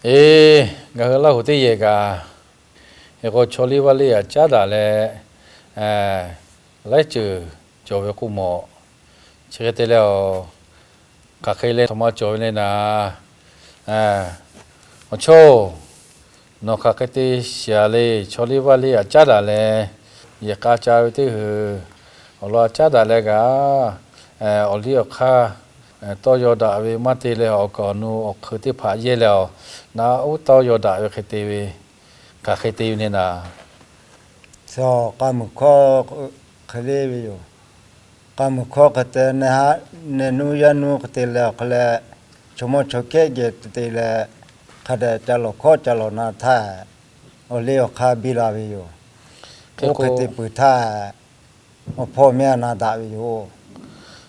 Eˬ, ngaˬ hui Laˇ huˍ teˇ yehˬ kaꞈ, hk'e k'o chaw liˇ vaˇ liˇ aꞈ caˉ daꞈ leh, laiˉ ceuˬ cawˬ ve k'oˆ mawˬ. Chi hk'e te leh, hk'aˬ hk'e leh htaꞈ ma cawˬ ve le naˍ. Awˬ chawˇ-oˬ, nawˬ hk'aˬ hk'e te shiˍ le. Chaw liˇ vaˇ liˇ aꞈ caˉ daꞈ leh, yehˬ k'a ca ve teˇ hui awˬ lawn aꞈ caˉ daꞈ leh kaꞈ, awˬ liˇ awˬ hk'aˇ tawˇ yaw daꞈ ve maˇ te leh, awˬ kaˍ awˬ nu awˬ hk'eun teˇ hpaˍ yehˇ leh, awˬ naꞈ uˉ tawˇ yaw daꞈ ve hk'e te ve, hk'aˬ hk'e te ve le naˍ. K'a muiˬ hkawˇ hk'e le ve yoˬ. K'a muiˬ hkawˇ hk'e te, neh nuˇ yaˇ nuˇ hk'e te leh awˬ hk'e leh, chaw mawˇ chaw kehˉ geh te leh, hk'a dehꞈ ca lawˬ hkawˇ ca lawˬ na htaˇ, awˬ liˇ awˬ hk'aˇ biˇ la ve yoˬ. Oˇ hk'e te peuˬ htaˇ, awˬ hpawˇ miˇ a na daꞈ ve yoˬ.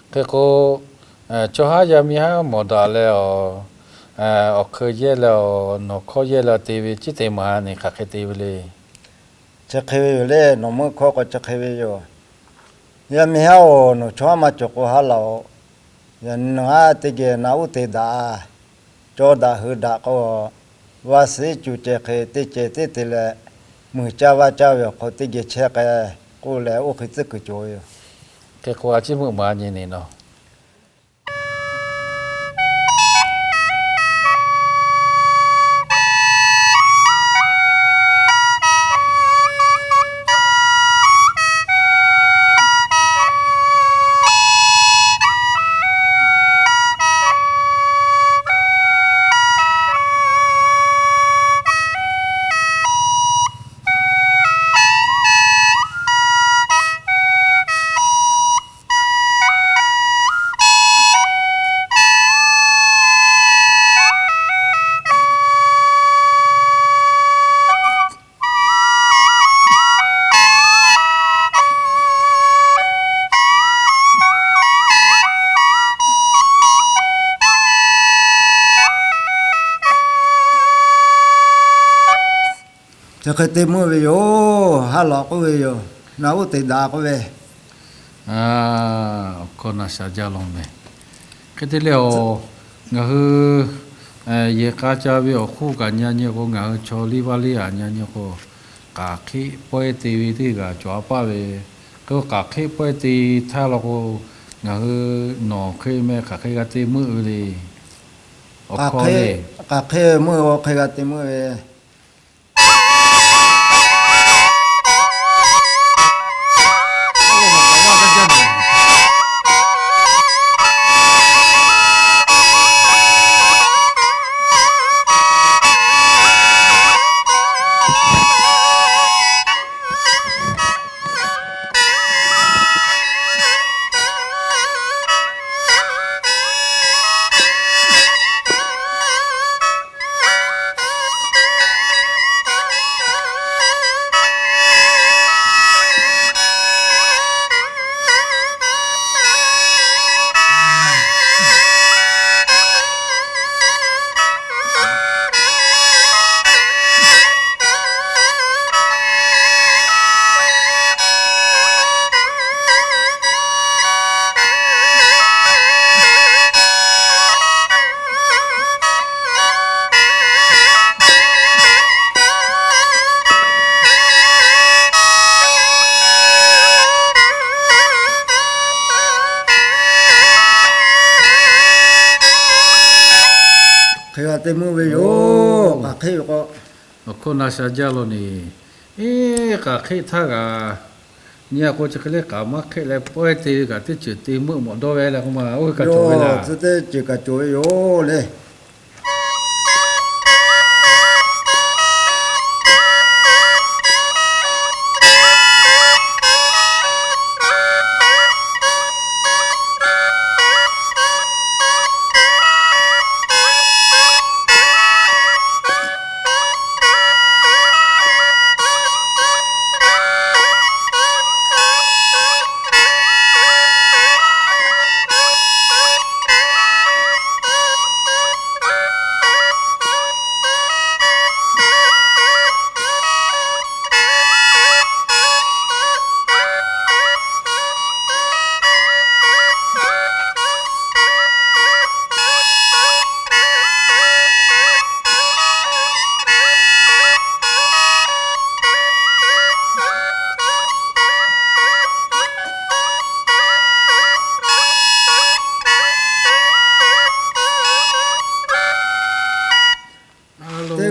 Hk'e k'o, chaw haˉ yaˇ miˇ haˉ mawˬ daꞈ leh, awˬ hk'eun yehˇ leh, awˬ nawˬ hkawˇ yehˇ leh te ve ciˉ te maˍ ni hk'aˬ hk'e te ve le. Chi hk'e ve yoˬ le, nawˬ meuˇ hkawˇ k'o chi hk'e ve yoˬ. Yaˇ miˇ haˉ-oˬ, nawˬ chaw haˉ maˇ cawˬ k'o haˉ laˬ-oꞈ. Yaꞈ nyi nawˬ haˉ teˇ geh na uˉ te daꞈ, cawˇ daꞈ hui daꞈ k'o, vaˇ suhˉ cuˬ ceh hk'e teˇ ceh teˇ te leh, muiˬ caˇ vaˇ caˇ ve awˬ hk'aw teˇ geh chehˇ k'ai k'oˆ leh, oˇ hk'e tcuhˉ kuiˬ cawˬ ve yoˬ. Hk'e k'o, a ciˉ meuˆ maˍ nyi ni nawˬ. Chi hk'e te meuˆ ve yoˬ. Haˉ laˬ k'oˆ ve yoˬ. Na uˉ te daꞈ k'oˆ ve. Awˬ hkawˇ na sha jaˇ law meh. Hk'e te leh, awˬ, ngaˬ hui yehˬ k'a ca ve awˬ hk'oˆ kaꞈ nyi nyi k'o, ngaˬ hui chaw liˇ vaˇ liˇ aꞈ nyi nyi k'o, k'aˍ hk'eˆ pawehˇ te ve teˇ g'aˇ cawˬ a paˇ ve. Hk'e k'o, k'aˍ hk'eˆ pawehˇ te htaˇ law k'o, ngaˬ hui nawˬ hk'e meh hk'aˬ hk'e g'a te meuˆ ve le. Awˬ hkawˇ le, k'aˍ hk'eˆ meuˆ-oˬ, hk'e g'a te meuˆ ve. Hk'e g'a te meuˆ ve yoˬ. K'aˍ hk'eˆ ve k'o, awˬ hkawˇ na sha jaˇ law ni. Eˬ, k'aˍ hk'eˆ htaˇ kaꞈ nyi a k'o, chi hk'e le k'aˍ maˇ hk'eˆ leh pawehˇ te ve kaꞈ teˇ ceuˬ te meuˆ mawꞈ dawˇ ve le k'oˆ ma, oˇ ve kaꞈ cawˬ ve laˇ. Teˇ ceuˬ kaꞈ cawˬ ve yoˬ le.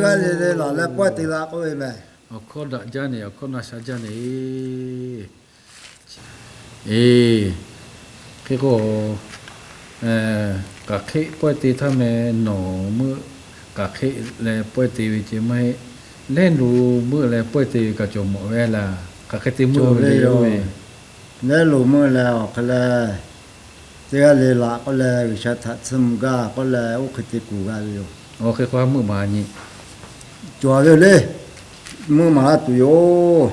Teˇ g'aˇ le le laˬ leh pawehˇ te la k'oˆ ve mehˬ. Awˬ hkawˇ daꞈ jaˇ neˬ, awˬ hkawˇ na sha jaˇ neˬ. Eˬ, hk'e k'o, k'aˬ hk'eˆ pawehˇ te htaˇ meh nawˬ meuˆ k'aˬ hk'eˆ leh pawehˇ te ve ceh maˇ heˆ. Lehˉ lo meuˆ leh pawehˇ te ve kaꞈ cawˬ mawꞈ ve laˬ. Hk'aˬ hk'e te meuˆ ve le yoˬ. Lehˉ lo meuˆ leh awˬ hk'e leh, teˇ g'aˇ le laˬ k'oˆ leh G'uiˬsha htaꞈ tsuhˇ mvuh gaˇ k'oˆ leh oˇ hk'e te kuˬ g'a ve yoˬ. Awˬ hk'e k'o, meuˆ maˍ nyi. Cawˬ ve le, meuˆ maˍ laˇ tuˬ yoˬ.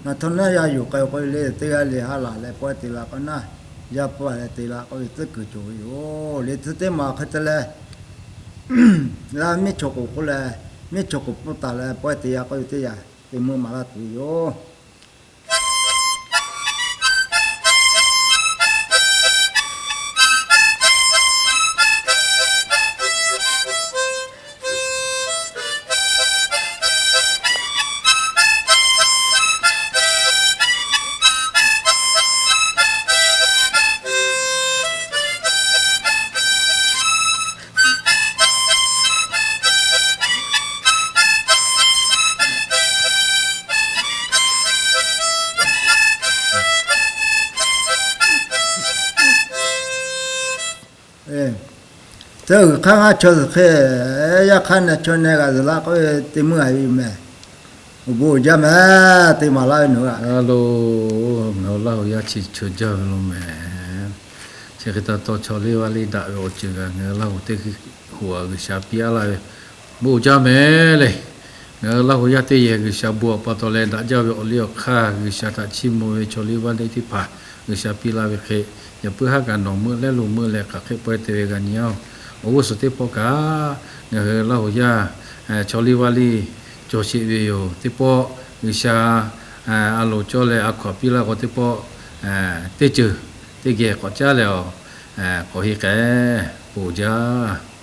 Ngaˬ htaꞈ naˉ yaˇ yuˬ k'ai k'oˆ ve le, teˇ g'aˇ le haˉ laˬ leh pawehˇ te la k'o naˉ, yaˇ pawehˇ leh te la k'oˆ ve tcuhˉ kuiˬ cawˬ ve yoˬ. Liꞈ tcuhˉ teˇ maˬ hk'e te leh, laˇ miˉ chaw k'oˍ k'oˆ leh, miˉ chaw k'oˍ pfuhˇ taˍ leh pawehˇ te la k'oˆ ve teˇ yanˇ, te meuˆ maˍ laˇ tuˬ ve yoˬ. Tcuh g'uiˬ hk'aˇ ngaˇ chaw zuhˬ hk'e, yaˇ hk'aˇ na chaw na g'a zuhˬ la k'oˆ ve te meuˇ a ve yoˬ mehˬ. Awˬ bon uiˍ jaˇ mehˬ, te maˍ laˇ ve nawˬ hui a lo. Ngaˬ hui Laˇ huˍ yaˇ chi chaw jaˇ ve lo mehˬ. Chi hk'e taw chaw liˇ vaˇ liˇ daꞈ ve awˬ ceuˬ kaꞈ ngaˬ hui Laˇ huˍ teˇ hoꞈ a G'uiˬsha piˇ a laˇ ve, bon uiˍ jaˇ mehˬ le. Ngaˬ hui Laˇ huˍ yaˇ teˇ yehˬ G'uiˬsha bon awˬ pa taw leh daꞈ jaˇ ve awˬ liˇ awˬ hk'aˇ G'uiˬsha htaꞈ chiˇ mvuh ve chaw liˇ vaˇ liˇ teˇ hpaˍ G'uiˬsha piˇ laˇ ve hk'e, yaꞈ puiˉ haˉ kaꞈ nawˬ meuˆ lehˉ lo meuˆ leh k'aˬ hk'e pawehˇ te ve g'a nyi-aˬ. Awˬ g'uˇ suhˍ teˇ pawˆ kaꞈ ngaˬ hui Laˇ huˍ yaˇ chaw liˇ vaˇ liˇ cawˬ sheˍ ve yoˬ. Teˇ pawˆ G'uiˬsha a loˍ cawˇ leh a hkaw anˬ piˇ laˇ k'o teˇ pawˆ teˇ ceuˬ teˇ geh k'awꞈ caˉ leh awˬ k'awꞈ heˆ k'ai, bon uiˍ jaˇ.